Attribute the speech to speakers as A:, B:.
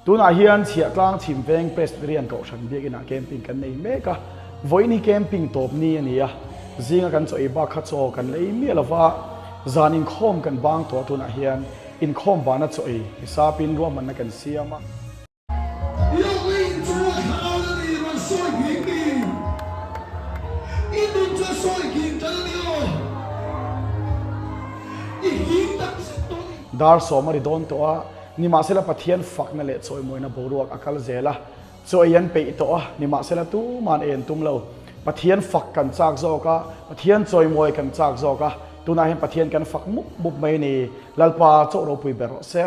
A: Tunah hian Chhiahtlang Chhim Veng Presbyterian Kohhran Biakinah camping kan nei mek a, vawiin hi camping tawp ni a ni a, zinga kan chaw ei bak kha chaw kan la ei miah lova, zan inkhawm kan bang tawh a tunah hian inkhawm vana chaw ei hisapin ruahmanna kan siam a. Dar sawm a ri dawn tawh a. Nimahsela Pathian fakna leh chawimawina boruak a kal zel a, chaw ei an peih tawh a, nimahsela tuman ei an tum lo. Pathian fak kan chak zawk a, Pathian chawimawi kan chak zawk a, tunah hian Pathian kan fak mup mup mai a ni. Lalpa chauh ropui ber rawh se.